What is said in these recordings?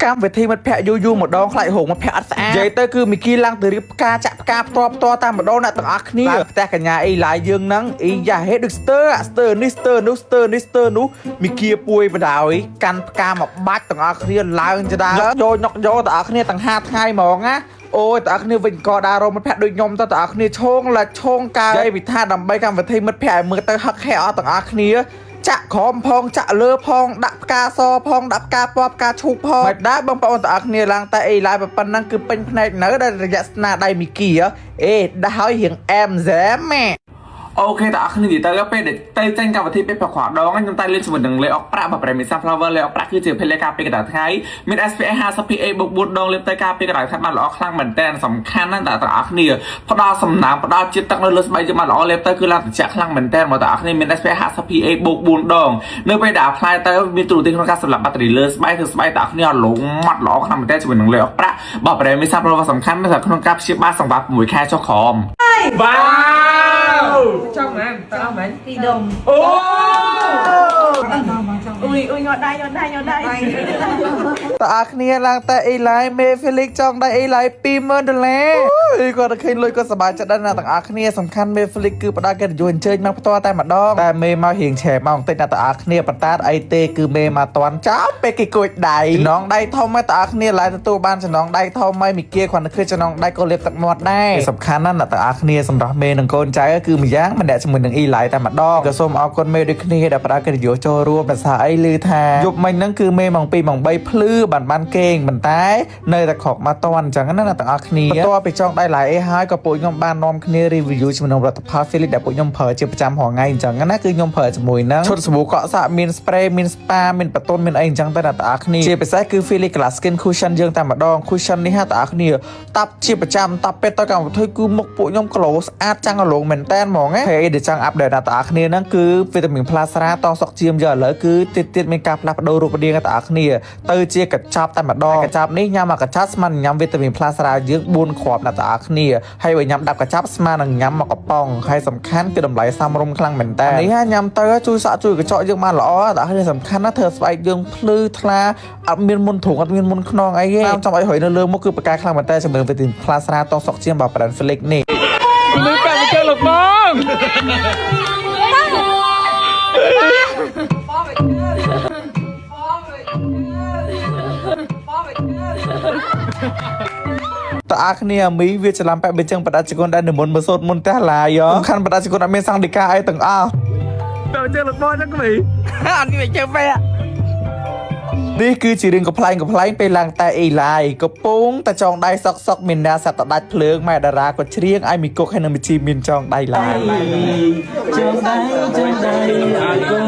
កម្មវិធីមិត្តភ័ក្ដិយូរយូរម្ដងខ្លាចរោងមិត្តភ័ក្ដិអត់ស្អាតនិយាយទៅគឺមីគីឡើងទៅរៀបផ្កាចាក់ផ្កាផ្ទាល់ផ្ទាល់តាមម្ដងអ្នកទាំងអស់គ្នាឡើងផ្ទះកញ្ញាអីឡាយយើងហ្នឹងអីយ៉ាហេដូចស្ទើអាស្ទើនេះស្ទើនោះស្ទើនេះស្ទើនោះមីគីពួយបដ ாய் កាន់ផ្កាមកបាច់ទាំងអស់គ្នាឡើងចដើយកយកយកទាំងអស់គ្នាទាំង5ថ្ងៃហ្មងណាអូយតើគ្នាវិញក៏ដើររមិត្តភ័ក្ដិដូចខ្ញុំទៅតើគ្នាឈងឡាឈងកើនិយាយពីថាដើម្បីកម្មវិធីមិត្តភ័ក្ដិឲ្យមើលទៅហឹកហែអស់ទាំងអស់គ្នា ចាក់ក្រមផងចាក់លើផងដាក់ផ្កាសផងដាក់ផ្កាពណ៌ផ្កាឈូកផងមិនដែរបងប្អូនទាំងអស់គ្នាឡើងតែអីឡាយប៉ុណ្ណឹងគឺពេញភ្នែកនៅដែលរយៈស្នាដៃមីគីហ៎អេដាក់ឲ្យរៀងអែមហ្សែមម៉ែ OK តើអរគ្នានិយាយទៅពេលដែលទៅចេញកម្មវិធីពេលប្រក្រដងខ្ញុំតែលេងជាមួយនឹងលេអុកប្រាក់បើប្រេមី Sunflower លេអុកប្រាក់គឺជាភេលេការពារកម្ដៅថ្ងៃមាន SPF 50 PA បូក4ដងលេបទៅការពារកម្ដៅថ្ងៃបានល្អខ្លាំងមែនតើសំខាន់ណាស់តើអរគ្នាផ្ដល់សំណើមផ្ដល់ជាតិទឹកនៅលើស្បែកយើងបានល្អលេបទៅគឺឡើងត្រជាក់ខ្លាំងមែនតើមកតើអរគ្នាមាន SPF 50 PA បូក4ដងនៅពេលដែល apply ទៅមានទូរទស្សន៍ក្នុងការសម្រាប់បាក់តេរីលើស្បែកគឺស្បែកតើអរគ្នាលងម៉ត់ល្អខ្លាំងមែនតើជាមួយនឹងលេអុកប្រាក់បើប្រេមី Sunflower សំខាន់ណាស់ក្នុងការព្យាបាលសង្វា6ខែចុះក្រោមវ៉ាវ ចង់មែនតើអស់មែន ពីដុំ អូ អ៊ុយអ៊ុយញ៉ដៃញ៉ដៃញ៉ដៃ តើអរគ្នាឡើងតែអីឡាយមេហ្វីលីកចង់ได้អីឡាយ20000ដុល្លារអើយគាត់ទៅឃើញលុយគាត់សប្បាយចិត្តដែរណាទាំងអស់គ្នាសំខាន់មេហ្វីលីកគឺផ្ដល់កិត្តិយសអញ្ជើញមកផ្ទាល់តែម្ដងតែមេមករៀងឆែមកបន្តិចណាទាំងអស់គ្នាប៉ុន្តែអីទេគឺមេមកតន់ចោលពេលគេគួចដៃចំណងដៃធំហើយទាំងអស់គ្នាឡើយទទួលបានចំណងដៃធំហើយមីគាគ្រាន់តែឃើញចំណងដៃក៏លាបទឹកមាត់ដែរសំខាន់ណាស់អ្នកទាំងអស់គ្នាសម្រាប់មេនិងកូនចៅគឺម្យ៉ាងម្នាក់ជាមួយនឹងអ៊ីឡៃតែម្ដងក៏សូមអរគុណមេដូចគ្នាដែលផ្ដល់កិត្តិយសចូលរួមភាសាអីឮថាយប់មិញហ្នឹងគឺមេម៉ោង2ម៉ោង3ភ្លឺបានបានគេងប៉ុន្តែនៅតែក្រោកមកតន់អញ្ចឹងណាអ្នកទាំងអស់គ្នាបន្ទាប់ពីចង់ដៃឡៃអីហើយក៏ពួកខ្ញុំបាននាំគ្នា review ជាមួយនឹងផលិតផល Philips ដែលពួកខ្ញុំប្រើជាប្រចាំរាល់ថ្ងៃអញ្ចឹងណាគឺខ្ញុំប្រើជាមួយនឹងឈុតសាប៊ូកក់សក់មាន spray មាន spa មានបតុនមានអីអញ្ចឹងទៅអ្នកទាំងអស់គ្នាជាពិសេសគឺ Philips Glass Skin Cushion យើងតែម្ដង cushion នេះហាទាំងអស់គ្នាតាប់ជាប្រចាំតាប់ពេលទៅកម្មវិធីគឺមុខពួកខ្ញុំក្លោស្អាតចាំងរលោងមែនតែនហ្មងណាហើយដែលចង់ update អ្នកទាំងអស់គ្នាហ្នឹងគឺវីតាមីនផ្លាស្រាតងសុកជាមយកឥឡូវគឺទៀតទៀតមានការផ្លាស់ប្ដូររូបរាងអ្នកទាំងអស់គ្នាទៅជាកញ្ចប់តែម្ដងកញ្ចប់នេះញ៉ាំមកកញ្ចប់ស្មើនឹងញ៉ាំវីតាមីនផ្លាស្រាយើង4គ្រាប់អ្នកទាំងអស់គ្នាហើយបើញ៉ាំ10កញ្ចប់ស្មើនឹងញ៉ាំមកកំប៉ុងហើយសំខាន់គឺតម្លៃសមរម្យខ្លាំងមែនតើនេះហាញ៉ាំទៅជួយសក់ជួយកញ្ចក់យើងបានល្អអ្នកទាំងអស់គ្នាសំខាន់ណាស់ធ្វើស្បែកយើងភ្លឺថ្លាអត់មានមុនទ្រូងអត់មានមុនខ្នងអីទេតាមចង់ឲ្យរុយនៅលើមុខគឺប្រកែខ្លាំងមែនតើជាមួយវីតាមីនផ្លាស្រាតងសុកជាមរបស់ brand Felix នេះ មើលកាក់ជើលោកបង តើអាគ្នាអាមីវាច្រឡំបែបបិចឹងបដាជគុណដែលនិមន្តមកសូត្រមុនផ្ទះឡាយសំខាន់បដាជគុណអត់មានសង្ឃដីកាអីទាំងអស់ ទៅជើលោកបងចឹងក្មី អត់គេជើពេក នេះគឺជារឿងកំ pl ែងកំ pl ែងពេលឡើងតែអីឡាយកំពុងតែចងដៃសុកសុកមានអ្នកសត្វតដាច់ភ្លើងម៉ែតារាក៏ច្រៀងឲ្យមីគុកហើយនឹងមីជីមានចងដៃឡាយ ចងដៃចងដៃឲ្យកូន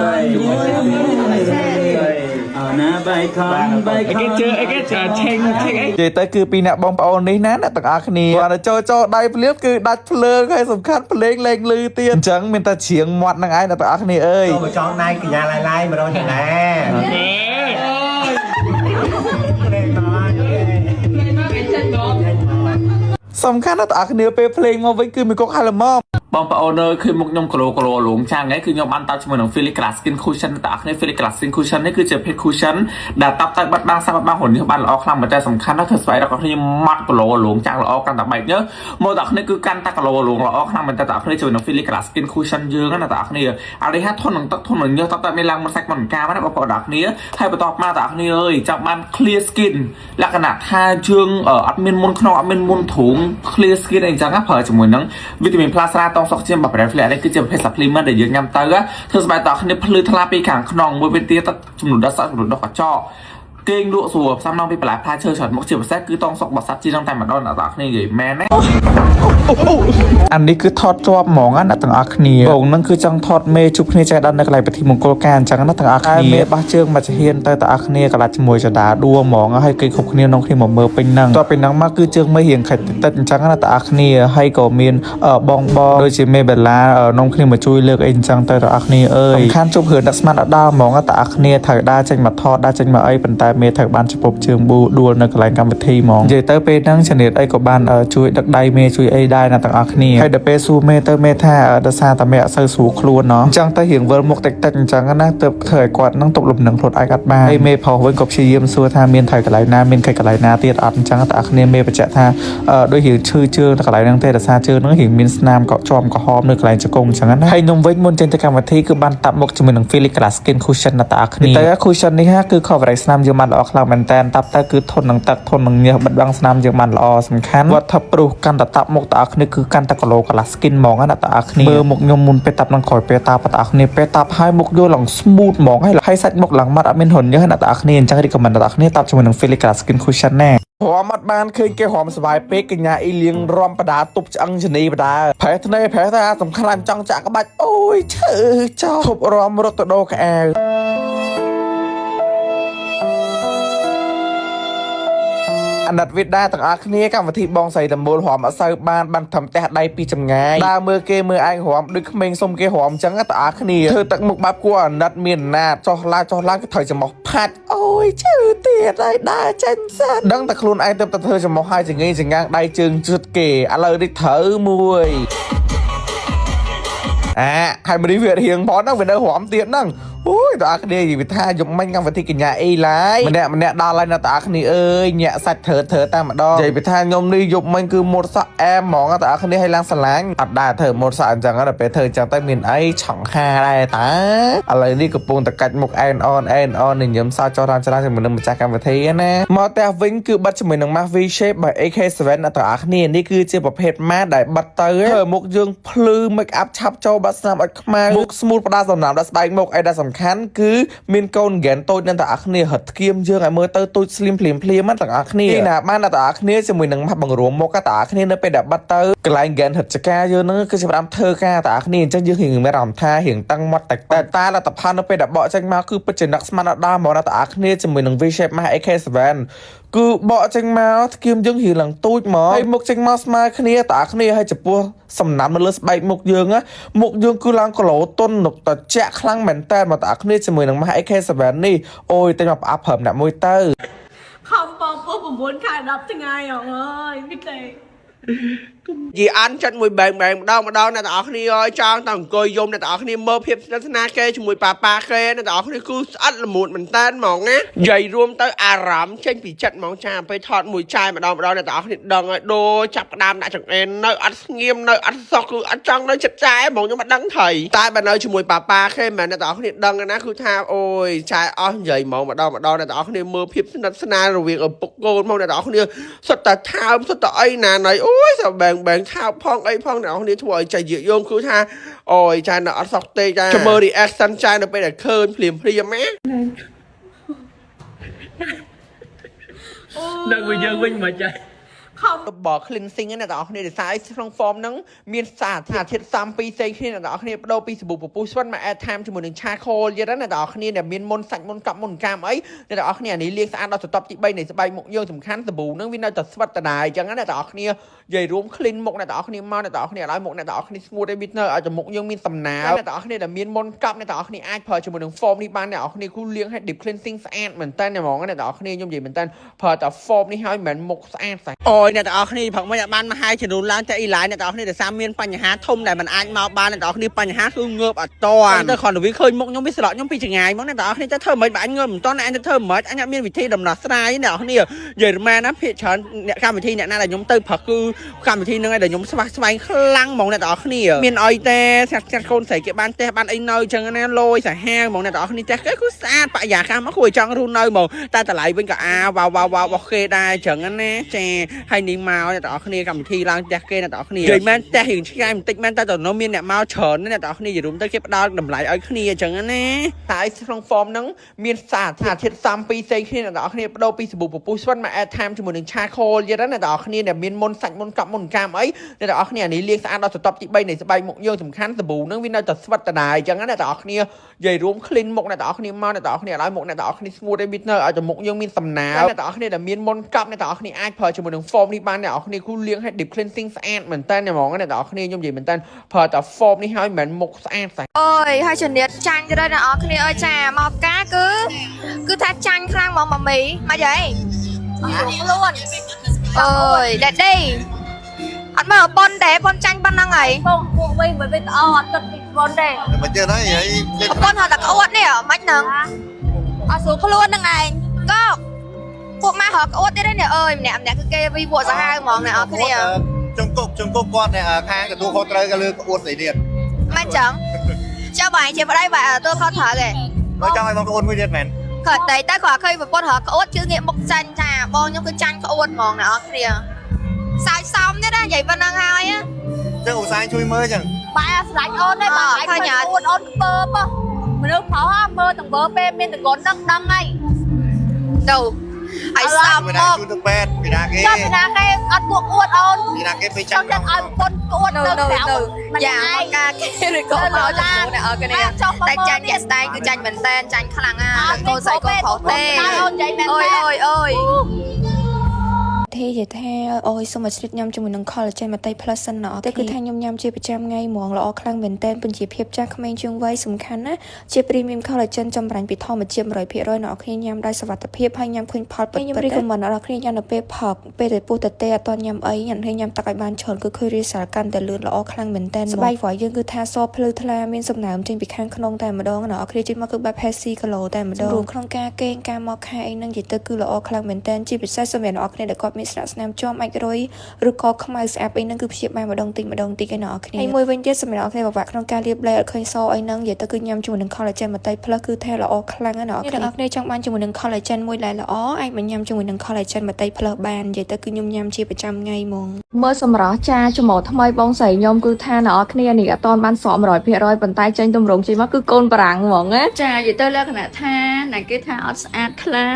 អណាបៃខំបៃខំ គេជើអីគេជើឆេងឆេងអី និយាយទៅគឺពីអ្នកបងប្អូននេះណាអ្នកទាំងអស់គ្នាគាត់ទៅចូលចូលដៃភ្លាមគឺដាច់ភ្លើងហើយសំខាន់ភ្លេងលែងលឺទៀតអញ្ចឹងមានតែច្រៀងមាត់នឹងឯងអ្នកទាំងអស់គ្នាអើយ ចូលមកចង់ដៃកញ្ញាឡាយឡាយ100ដុល្លារ សំខាន់ណាស់ទាំងអស់គ្នាពេលភ្លេងមកវិញគឺមីគុកហៅល្មម បងប្អូនអើយឃើញមុខខ្ញុំក្លោក្លោលងចាំងហ្នឹងគឺខ្ញុំបានតបជាមួយនឹង Felix Glass Skin Cushion តើអ្នកគ្នា Felix Glass Skin Cushion នេះគឺជា Pet Cushion ដែលតបទៅបាត់បាំងសាប់បាត់បាំងរញើសបានល្អខ្លាំងមែនតើសំខាន់ណាស់ធ្វើស្បែករបស់គ្នាម៉ត់ក្លោលងចាំងល្អកាន់តែបែកញើសមកតើអ្នកគ្នាគឺកាន់តែក្លោលងល្អខ្លាំងមែនតើតើអ្នកគ្នាជាមួយនឹង Felix Glass Skin Cushion យើងណាតើអ្នកគ្នាអានេះហាធន់នឹងទឹកធន់នឹងញើសតបតែមានឡើងមិនសាច់មិនកាមណាបងប្អូនតើអ្នកគ្នាហើយបន្ទាប់មកតើអ្នកគ្នាអើយចង់បាន clear skin លក្ខណៈថាយើងអត់មានមុនខ្នងអត់មានមុនទ្រូង clear skin អីចឹងណាប្រើជាមួយនឹងវីតាមីនផ្លាស្រាតងសុកជាមរបស់ Brand Flare នេះគឺជាប្រភេទ supplement ដែលយើងញ៉ាំទៅធ្វើស្បែកតគ្នាភ្លឺថ្លាពីខាងក្នុងមួយវិញទៀតចំនួនដល់សក់ចំនួនដល់កញ្ចក់គេងលក់ស្រួលផ្សំនាំពីបន្លែផ្លែឈើច្រើនមុខជាពិសេសគឺតងសុកបសាត់ជីនឹងតែម្ដងអ្នកទាំងអស់គ្នានិយាយមែនណា អានេះគឺថតជាប់ហ្មងណាអ្នកទាំងអស់គ្នាបងហ្នឹងគឺចង់ថតមេជួបគ្នាចែកដល់នៅកន្លែងពិធីមង្គលការអញ្ចឹងណាទាំងអស់គ្នាមេបោះជើងមកចាហ៊ានទៅទាំងអស់គ្នាកន្លះជាមួយចដាដួហ្មងហើយគេគ្រប់គ្នានងគ្នាមកមើលពេញហ្នឹងតទៅពីហ្នឹងមកគឺជើងមេរៀងខាច់តិចអញ្ចឹងណាទាំងអស់គ្នាហើយក៏មានបងបងដូចជាមេបេឡានងគ្នាមកជួយលើកអីអញ្ចឹងទៅទាំងអស់គ្នាអើយសំខាន់ជប់រឿងដាក់ស្មានដល់ហ្មងទាំងអស់គ្នាត្រូវដើរចេញមកថតដើរចេញមកអីប៉ុន្តែមេត្រូវបានជពប់ជើងប៊ូដួលនៅកន្លែងកម្មវិធីហ្មងនិយាយទៅពេលហ្នឹងចនិតអីក៏បានជួយដឹកដៃមេជួយអី អីដែរណាទាំងអស់គ្នាហើយដល់ពេលសួរមេទៅមេថាដោយសារតែមេអត់សូវស្រួលខ្លួនណោះអញ្ចឹងទៅរៀងវិលមុខតិចតិចអញ្ចឹងណាទើបធ្វើឲ្យគាត់នឹងទប់លំនឹងខ្លួនឯងអត់បានហើយមេប្រុសវិញក៏ព្យាយាមសួរថាមានត្រូវកន្លែងណាមានកិច្ចកន្លែងណាទៀតអត់អញ្ចឹងតែគ្នាមេបញ្ជាក់ថាដូចរៀងឈឺជើងទៅកន្លែងហ្នឹងទេដោយសារជើងហ្នឹងរៀងមានស្នាមកជាំក្រហមនៅកន្លែងជង្គង់អញ្ចឹងណាហើយខ្ញុំវិញមុនចេញទៅកម្មវិធីគឺបានតាប់មុខជាមួយនឹង Felix Glass Skin Cushion ណាតាគ្នាទៅ cushion នេះហាគឺ coverage ស្នាមយើងបានល្អខ្លាំងមែនតើតាប់ទៅគឺធន់នឹងទឹកធន់នឹងញើសបិទបាំងស្នាមយើងបានល្អសំខាន់ waterproof កាន់តែតាប់មុខតាគ្នាគឺកាន់តែ glow glass skin ហ្មងណាតាគ្នាមើលមុខខ្ញុំមុនពេលតាប់នឹងក្រោយពេលតាប់តាគ្នាពេលតាប់ហើយមុខយកឡើង smooth ហ្មងហើយសាច់មុខឡើងម៉ត់អត់មានរន្ធញើសណាតាគ្នាអញ្ចឹង recommend តាគ្នាតាប់ជាមួយនឹង Felix Glass Skin Cushion ណារំអត់បានឃើញគេរំសบายពេកកញ្ញាអ៊ីលៀងរំបដាទប់ឆ្អឹងជនីបដាប្រែធ្នេប្រែថាសំខាន់ចង់ចាក់ក្បាច់អូយឈឺចោឈប់រំរត់ទៅដូរក្អៅអាណិតវិដាទាំងអស់គ្នាកម្មវិធីបងស្រីតមូលរំអត់សូវបានបានធ្វើផ្ទះដៃពីចម្ងាយដើរមើលគេមើលឯងរំដូចក្មេងសុំគេរំអញ្ចឹងទាំងអស់គ្នាធ្វើទឹកមុខបាបគួរអាណិតមានអាណាចោះឡើងចោះឡើងគឺត្រូវច្រមុះផាច់អូយឈឺទៀតហើយដើរចេញសិនដឹងតែខ្លួនឯងទៅតែធ្វើច្រមុះហើយចងេចងាងដៃជើងជិតគេឥឡូវនេះត្រូវមួយអាហើយមនេះវារៀងផងហ្នឹងវានៅរំទៀតហ្នឹងអូយតើគ្នានិយាយថាយប់មិញកម្មវិធីកញ្ញាអីឡាយម្នាក់ម្នាក់ដល់ហើយណាតើគ្នាអើយញាក់សាច់ធ្វើធ្វើតែម្ដងនិយាយពីថាខ្ញុំនេះយប់មិញគឺម៉ូតសក់អែមហ្មងតើគ្នាឲ្យឡើងស្រឡាញ់អត់ដែរធ្វើម៉ូតសក់អញ្ចឹងដល់ពេលធ្វើអញ្ចឹងទៅមានអីឆង់ហាដែរតាឥឡូវនេះកំពុងតែកាច់មុខអែនអនអែនអនញញឹមសើចចោះតាមច្រើនជាមួយនឹងម្ចាស់កម្មវិធីណាមកផ្ទះវិញគឺបិទជាមួយនឹង mask V shape by AK7 ណាតើគ្នានេះគឺជាប្រភេទម៉ាស់ដែលបិទទៅធ្វើមុខយើងភ្លឺ make up ឆាប់ចូលបាត់ស្នាមអត់ខ្មៅមុខ smooth ផ្ដាល់សំណើមដល់ស្បែកមុខអីដែលសំខាន់គឺមានកូនហ្គេនតូចនឹងទាំងអស់គ្នារត់ធៀមយើងឲ្យមើលទៅទូច slim ភ្លាមភ្លាមទាំងអស់គ្នាណាបានដល់ទាំងអស់គ្នាជាមួយនឹងម៉ាស់បង្រួមមុខទាំងអស់គ្នានៅពេលដែលបាត់ទៅកន្លែងហ្គេនរត់ចកាយើងហ្នឹងគឺចាប់ផ្ដើមធ្វើការទាំងអស់គ្នាអញ្ចឹងយើងរៀងមានអារម្មណ៍ថារៀងតឹងមាត់តែតែតែលទ្ធផលនៅពេលដែលបកចេញមកគឺពិតជានឹកស្មានដល់ហ្មងដល់ទាំងអស់គ្នាជាមួយនឹង V shape mask AK7 គឺបកចេញមកធ្គៀមយើងរៀងឡើងទូចមកហើយមុខចេញមកស្មើគ្នាតាគ្នាហើយចំពោះសំណាំនៅលើស្បែកមុខយើងណាមុខយើងគឺឡើងគីឡូតុននុកតជាក់ខ្លាំងមែនតើមកតាគ្នាជាមួយនឹងម៉ាស់ AK7 នេះអូយតែមកផ្អាប់ព្រមអ្នកមួយទៅ ខំបងពោះ9ខែ10ថ្ងៃអងអើយមិនទេ យីអានចិត្តមួយបែងបែងម្ដងម្ដងអ្នកទាំងអស់គ្នាអើយចង់តែអង្គុយយំអ្នកទាំងអស់គ្នាមើលភាពស្និទ្ធស្នាលគេជាមួយប៉ាប៉ាគេអ្នកទាំងអស់គ្នាគឺស្អិតល្មួតមែនតើហ្មងណានិយាយរួមទៅអារម្មណ៍ចេញពីចិត្តហ្មងចាពេលថតមួយចាយម្ដងម្ដងអ្នកទាំងអស់គ្នាដឹងហើយដូចចាប់ផ្ដើមដាក់ចង្អេននៅអត់ស្ងៀមនៅអត់សោះគឺអត់ចង់នៅចិត្តចាយហ្មងខ្ញុំអត់ដឹងថៃតែបើនៅជាមួយប៉ាប៉ាគេមែនអ្នកទាំងអស់គ្នាដឹងណាគឺថាអូយចាយអស់និយាយហ្មងម្ដងម្ដងអ្នកទាំងអស់គ្នាមើលភាពស្និទ្ធស្នាលរវាងឪពុកកូនហ្មងអ្នកទាំងអស់គ្នាសុទ្ធតែថើបសុទ្ធតែអីណាណៃអូយសបែងបែងថើបផងអីផងអ្នកនរគ្នាធ្វើឲ្យใจយយើងគឺថាអូយចានៅអត់សោកទេចាចាំមើល reaction ចានៅពេលដែលឃើញភ្លាមភ្លាមណា ដល់វិញយើងវិញមកចា ខំ ប cleansing ហ្នឹងអ្នកទាំងអស់គ្នាដោយសារអីក្នុង form ហ្នឹងមានសារធាតុផ្សំពីរផ្សេងគ្នាអ្នកទាំងអស់គ្នាបដូរពីសាប៊ូពពុះស្វិតមក add time ជាមួយនឹង charcoal ទៀតណាអ្នកទាំងអស់គ្នាដែលមានមុនសាច់មុនកប់មុនកាមអីអ្នកទាំងអស់គ្នាអានេះលាងស្អាតដល់ស្រទាប់ទី3នៃស្បែកមុខយើងសំខាន់សាប៊ូហ្នឹងវានៅតែស្វិតដដែលអញ្ចឹងណាអ្នកទាំងអស់គ្នានិយាយរួម clean មុខអ្នកទាំងអស់គ្នាមកអ្នកទាំងអស់គ្នាឲ្យមុខអ្នកទាំងអស់គ្នាស្ងួតអីវានៅឲ្យតែមុខយើងមានសំណើមអ្នកទាំងអស់គ្នាដែលមានមុនកប់អ្នកទាំងអស់គ្នាអាចប្រើជាមួយនឹង foam នេះបានអ្នកទាំងអស់គ្នាគូលាងឲ្យ deep cleansing ស្អាតមែនតើហ្មងអ្នកទាំងអស់គ្នាខ្ញុំនិយាយមែនតើប្រើតែ foam នេះហើយមិនមែនមុខស្អាតស្អាតអូយអ្នកទាំងអស់គ្នាព្រឹកមិញអាចបានមកហើយចំនួនឡើងតែអ៊ីឡាយអ្នកទាំងអស់គ្នាដោយសារមានបញ្ហាធំដែលមិនអាចមកបានអ្នកទាំងអស់គ្នាបញ្ហាគឺងើបអត់តាន់ទៅគ្រាន់តែវាឃើញមុខខ្ញុំវាស្រក់ខ្ញុំពីចងាយមកអ្នកទាំងអស់គ្នាទៅធ្វើមិនបើអញងើបមិនតាន់អញទៅធ្វើមិនអញអត់មានវិធីដំណោះស្រាយអ្នកទាំងអស់គ្នានិយាយរមែនណាភាគច្រើនអ្នកកម្មវិធីអ្នកណាដែលខ្ញុំទៅព្រឹកគឺកម្មវិធីហ្នឹងឯងដែលខ្ញុំស្វះស្វែងខ្លាំងហ្មងអ្នកទាំងអស់គ្នាមានអីទេស្ងាត់ស្ងាត់កូនស្រីគេបានផ្ទះបានអីនៅអញ្ចឹងណាលយសាហាវហ្មងអ្នកទាំងអស់គ្នាផ្ទះគេគឺស្អាតបរិយាកាសមកគួរឲ្យចង់រស់នៅហ្មងតែតម្លៃវិញក៏អាវ៉ាវ៉ាវ៉ារបស់គេដែរអញ្ចឹងណាចាហើយនេះមកអ្នកទាំងអស់គ្នាកម្មវិធីឡើងផ្ទះគេអ្នកទាំងអស់គ្នានិយាយមែនផ្ទះរៀងឆ្ងាយបន្តិចមែនតែទៅនៅមានអ្នកមកច្រើនណាអ្នកទាំងអស់គ្នានិយាយរួមទៅគេផ្ដល់តម្លៃឲ្យគ្នាអញ្ចឹងណាតែក្នុង form ហ្នឹងមានសារធាតុផ្សំពីរផ្សេងគ្នាអ្នកទាំងអស់គ្នាបដូរពីសាប៊ូពពុះស្វិតមក add time ជាមួយនឹង charcoal ទៀតណាអ្នកទាំងអស់គ្នាដែលមានមុនសាច់មុនកប់មុនកាមអីអ្នកទាំងអស់គ្នាអានេះលាងស្អាតដល់ស្រទាប់ទី3នៃស្បែកមុខយើងសំខាន់សាប៊ូហ្នឹងវានៅតែស្វិតដដែលអញ្ចឹងណាអ្នកទាំងអស់គ្នានិយាយរួម clean មុខអ្នកទាំងអស់គ្នាមកអ្នកទាំងអស់គ្នាឲ្យមុខអ្នកទាំងអស់គ្នាស្ងួតអីវានៅឲ្យតែមុខយើងមានសំណើមអ្នកទាំងអស់គ្នាដែលមានមុនកប់អ្នកទាំងអស់គ្នាអាចប្រើជាមួយនឹង foam នេះបានអ្នកទាំងអស់គ្នាគូលាងឲ្យ deep cleansing ស្អាតមែនតើហ្មងអ្នកទាំងអស់គ្នាខ្ញុំនិយាយមែនតើប្រើតែ foam នេះហើយមិនមែនមុខស្អាតស្អាត អូយហើយជំនាញចាញ់ទៅដល់អ្នកនរគ្នាអើយចាមកការគឺគឺថាចាញ់ខ្លាំងហ្មងម៉ាមីមកយាយខ្លួនអូយ Daddy អត់មើលប្រពន្ធទេប្រពន្ធចាញ់ប៉ុណ្ណឹងហើយ បងពួកវិញមិនវិញអត់គិតពីប្រពន្ធទេ មកទៀតហើយហើយ ប្រពន្ធហត់តែក្អួតនេះមិនហ្នឹងអត់ស្រួលខ្លួនហ្នឹងឯងកោពួកម៉ារកក្អួតទៀតនេះអើយម្នាក់ម្នាក់គឺគេវិវត្តសាហាវហ្មងអ្នកនរគ្នា ចុងគុកចុងគុកគាត់អ្នកខាងទទួលខុសត្រូវក៏លើក្អួតស្អីទៀត មិនចឹងចុះបងជាប្តីបែរទទួលខុសត្រូវគេ មកចង់ឲ្យបងក្អួតមួយទៀតមែន គាត់តែតែគាត់ឃើញប្រពន្ធរកក្អួតជឿងាកមុខចាញ់ថាបងខ្ញុំគឺចាញ់ក្អួតហ្មងអ្នកនរគ្នាសើចសមទៀតណានិយាយប៉ុណ្ណឹងហើយ ចឹងឧស្សាហ៍ជួយមើលចឹង បែរស្រឡាញ់អូនទេបើឯងឃើញអូនអូនខ្ពើបមនុស្សប្រុសមើលទាំងវើពេលមានតងន់ហ្នឹងដឹងហើយ ទៅហើយសម ពី មក ណាជួយទៅពេទ្យពីណាគេ ចុះពីណាគេអត់ពួកអួតអូន ពីណាគេពេល ច ចាំ ង់ចិត្តឲ្យប្រពន្ធក្អួត នៅ ទៅ នៅ ក្រៅ នៅយ៉ាងមកការគេឬក៏មកចាអ្នកអរគ្នាតែចាញ់ជាក់ស្ដែងគឺចាញ់មែនតែនចាញ់ខ្លាំងណាស់កូនស្រីកូនប្រុសទេ អូននិយាយមែន អើយអើយអើយ ទេនិយាយថាអូយសូមឲ្យជ្រាបញ៉ាំជាមួយនឹង collagen ម្តៃ plus សិនណោះតែគឺថាខ្ញុំញ៉ាំជាប្រចាំថ្ងៃហ្មងល្អខ្លាំងមែនតើពជាភាពចាស់ក្មេងជាងវ័យសំខាន់ណាជា premium collagen ចម្រាញ់ពីធម្មជាតិ100%អ្នកគ្នាញ៉ាំដោយសុវត្ថិភាពហើយញ៉ាំឃើញផលពិតខ្ញុំ recommend ដល់អ្នកគ្នាញ៉ាំនៅពេលផឹកពេលដែលពោះតទេអត់ទាន់ញ៉ាំអីញ៉ាំគ្នាញ៉ាំទឹកឲ្យបានច្រើនគឺឃើញ result កាន់តែលឿនល្អខ្លាំងមែនតើស្បែករបស់យើងគឺថាសភ្លឺថ្លាមានសំណើមចេញពីខាងក្នុងតែម្ដងអ្នកគ្នាជិះមកគឺបែប healthy glow តែម្ដងរួមក្នុងការគេងការមកខែអីហ្នឹងនិយាយទៅគឺល្អខ្លាំងមែនតើជាពិសេសសម្រាប់អ្នកគ្នាដែលគាត់មានស្លាកស្នាមជាំអាចរុយឬក៏ខ្មៅស្អាប់អីហ្នឹងគឺព្យាបាលម្ដងតិចម្ដងតិចឯអ្នកគ្នាហើយមួយវិញទៀតសម្រាប់អ្នកគ្នាពិបាកក្នុងការលាបឡេអត់ឃើញសអីហ្នឹងនិយាយទៅគឺញ៉ាំជាមួយនឹង collagen ម្តៃ plus គឺថាល្អខ្លាំងណាស់អ្នកគ្នាអ្នកគ្នាចង់បានជាមួយនឹង collagen មួយដែលល្អអាចមកញ៉ាំជាមួយនឹង collagen ម្តៃ plus បាននិយាយទៅគឺខ្ញុំញ៉ាំជាប្រចាំថ្ងៃហ្មង មើលសម្រស់ចាច្មោថ្មីបងស្រីខ្ញុំគឺថាអ្នកនរគ្នានេះអត់តបានស្រក100%ប៉ុន្តែចេញតម្រងចេញមកគឺកូនបារាំងហ្មងណា ចានិយាយទៅលក្ខណៈថាណាគេថាអត់ស្អាតខ្លាំង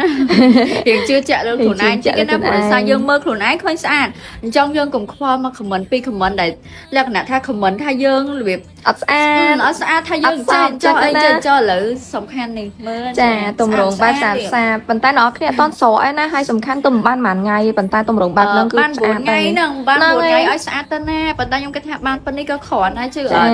រៀងជឿជាក់លើខ្លួនឯង ជឿជាក់ តិចណា លើខ្លួនឯង ព្រោះសារយើងមើលខ្លួនឯងឃើញស្អាតអញ្ចឹងយើងកុំខ្វល់មក comment ពី comment ដែលលក្ខណៈថា comment ថាយើងរបៀប អត់ស្អាត អត់ស្អាតថាយើង អត់សម ចេះចោះអី ណា ចេះចោះឥឡូវសំខាន់នេះមើល ចាតម្រងបែប ស្អាត សាបសាបប៉ុន្តែអ្នកនរគ្នាអត់តន់ស្រកឯណាហើយសំខាន់ទៅមិនបានប៉ុន្មានថ្ងៃប៉ុន្តែតម្រងបែបហ្នឹងគឺ បាន ស្អាត 9ថ្ងៃហ្នឹងបាន ហ្នឹង 9ថ្ងៃ ហើយ ឲ្យស្អាតទៅណាប៉ុន្តែខ្ញុំគិតថាបានប៉ុណ្នេះក៏គ្រាន់ដែរជឿអ ចា ត់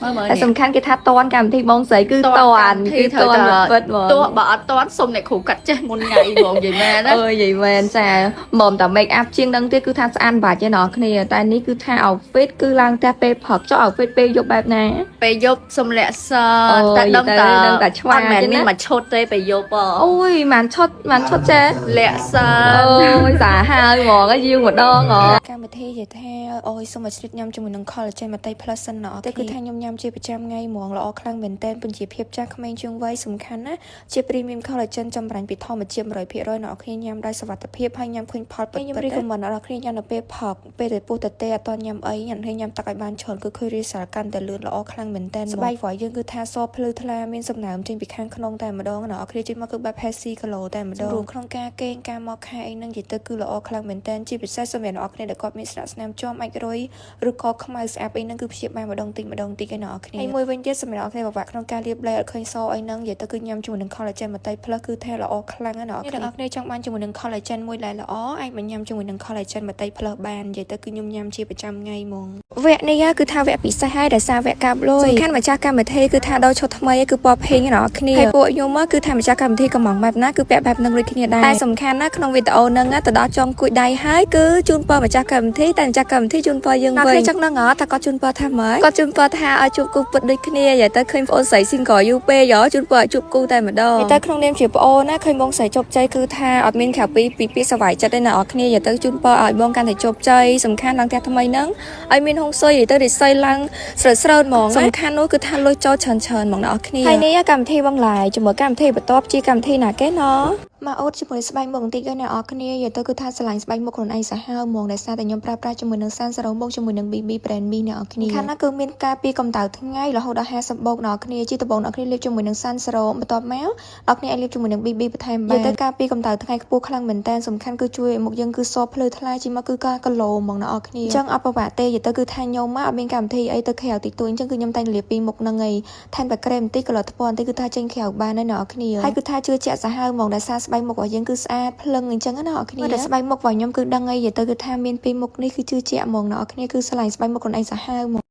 មើលមើល តែ នេះ សំខាន់គេថាតន់កម្មវិធីបងស្រីគឺតន់គឺតន់ពិតហ្មង ទោះបើអត់តន់សុំអ្នកគ្រូកាត់ចេះមុនថ្ងៃហ្មងនិយាយមែនណា អើយនិយាយមែនចាមុំតែ make up ជាងនឹងទៀតគឺថាស្អាតបាច់ទេអ្នកនរគ្នាតែនេះគឺថា outfit គឺឡើងផ្ទះពេលព្រឹកចុះ outfit ពេលយប់បែបណា ពេលយប់សុំលាក់ស អូយ តែដឹង តែ តែ ដឹងតែឆ្វា អត់មែន ទេណា មានមួយឈុតទេពេលយប់ហ៎ អូយម៉ានឈុតម៉ានឈុតចេះ លាក់ស អូយសាហាវហ្មងយាងម្ដងហ៎ កម្មវិធីនិយាយថាអូយសូមឲ្យជ្រាបញ៉ាំជាមួយនឹង collagen ម្តៃ plus សិនណោះតែគឺថាខ្ញុំញ៉ាំជាប្រចាំថ្ងៃហ្មងល្អខ្លាំងមែនតើពជាភាពចាស់ក្មេងជាងវ័យសំខាន់ណាជា premium collagen ចម្រាញ់ពីធម្មជាតិ100%អ្នកគ្នាញ៉ាំដោយសុវត្ថិភាពហើយញ៉ាំឃើញផលពិតខ្ញុំ recommend ដល់អ្នកគ្នាញ៉ាំនៅពេលផឹកពេលដែលពោះតទេអត់ទាន់ញ៉ាំអីញ៉ាំគ្នាញ៉ាំទឹកឲ្យបានច្រើនគឺឃើញ result កាន់តែលឿនល្អខ្លាំងមែនតើស្បែករបស់យើងគឺថាសភ្លឺថ្លាមានសំណើមចេញពីខាងក្នុងតែម្ដងអ្នកគ្នាជិះមកគឺបែប healthy glow តែម្ដងរួមក្នុងការគេងការមកខែអីហ្នឹងនិយាយទៅគឺល្អខ្លាំងមែនតើជាពិសេសសម្រាប់អ្នកគ្នាដែលគាត់មានស្លាកស្នាមជាំអាចរុយឬក៏ខ្មៅស្អាប់អីហ្នឹងគឺព្យាបាលម្ដងតិចម្ដងតិចឯអ្នកគ្នាហើយមួយវិញទៀតសម្រាប់អ្នកគ្នាពិបាកក្នុងការលាបឡេអត់ឃើញសអីហ្នឹងនិយាយទៅគឺញ៉ាំជាមួយនឹង collagen ម្តៃ plus គឺថាល្អខ្លាំងណាស់អ្នកគ្នាអ្នកគ្នាចង់បានជាមួយនឹង collagen មួយដែលល្អអាចមកញ៉ាំជាមួយនឹង collagen ម្តៃ plus បាននិយាយទៅគឺខ្ញុំញ៉ាំជាប្រចាំថ្ងៃហ្មង វគ្គនេះគឺថាវគ្គពិសេសហើយដោយសារវគ្គកាប់លុយសំខាន់ម្ចាស់កម្មវិធីគឺថាដល់ឈុតថ្មីគឺពណ៌ភេងអ្នកនរគ្នាហើយពួកខ្ញុំគឺថាម្ចាស់កម្មវិធីកំងបែបណាគឺពាក់បែបនឹងដូចគ្នាដែរតែសំខាន់ណាក្នុងវីដេអូហ្នឹងទៅដល់ចុងគួចដៃហើយគឺជូនពរម្ចាស់កម្មវិធីតែម្ចាស់កម្មវិធីជូនពរយើងវិញអ្នកគ្នាចង់ដឹងអត់ថាគាត់ជូនពរថាម៉េចគាត់ជូនពរថាឲ្យជួបគូពិតដូចគ្នាយាយទៅឃើញប្អូនស្រី single យូរពេកយោជូនពរឲ្យជួបគូតែម្ដងយាយទៅក្នុងនាមជាប្អូនណាឃើញបងស្រីជោគជ័យគឺថាអត់មានក្រៅពីពីពាក្យសប្បាយចិត្តទេណាអ្នកគ្នាយាយទៅជូនពរឲ្យបងកាន់តែជោគជ័យសំខាន់ឡើងផ្ទះថ្មីហ្នឹងឲ្យមានហុងស៊ុយនិយាយទៅរិស័យឡើងស្រើតស្រើតហ្មងសំខាន់នោះគឺថាលុយចូលច្រើនច្រើនហ្មងអ្នកនរគ្នាហើយនេះកម្មវិធីបងឡាយជាមួយកម្មវិធីបន្ទាប់ជាកម្មវិធីណាគេណ មកអូតជាមួយស្បែកមុខបន្តិចឲ្យអ្នកនរគ្នានិយាយទៅគឺថាស្រឡាញ់ស្បែកមុខខ្លួនឯងសាហាវហ្មងដោយសារតែខ្ញុំប្រើប្រាស់ជាមួយនឹងសានសារ៉ូមុខជាមួយនឹង BB brand Me អ្នកនរគ្នាខាងណាគឺមានការពីកម្ដៅថ្ងៃរហូតដល់50បូកអ្នកនរគ្នាជាដំបូងអ្នកនរគ្នាលាបជាមួយនឹងសានសារ៉ូបន្ទាប់មកអ្នកនរគ្នាអាចលាបជាមួយនឹង BB បន្ថែមបាននិយាយទៅការពីកម្ដៅថ្ងៃខ្ពស់ខ្លាំងមែនតើសំខាន់គឺជួយឲ្យមុខយើងគឺសភ្លឺថ្លាជាមកគឺការគឡូហ្មងអ្នកនរគ្នាអញ្ចឹងអត់ប្របាក់ទេនិយាយទៅគឺថាខ្ញុំមកអត់មានកម្មវិធីអីទៅក្រៅតិចតួចអញ្ចឹងគឺខ្ញុំតែងលាបពីមុខហ្នឹងឯងថែមតែក្រែមបន្តិចក៏លថ្ពាល់បន្តិចគឺថាចេញក្រៅបានហើយអ្នកនរគ្នាហើយគឺថាជឿជាក់សាហាវហ្មងដោយសារស្បែកមុខរបស់យើងគឺស្អាតភ្លឹងអញ្ចឹងណាអ្នកនរគ្នាតែស្បែកមុខរបស់ខ្ញុំគឺដឹងអីនិយាយទៅគឺថាមានពីរមុខនេះគឺជឿជាក់ហ្មងអ្នកនរគ្នាគឺស្រឡាញ់ស្បែកមុខខ្លួនឯងសាហាវហ្មង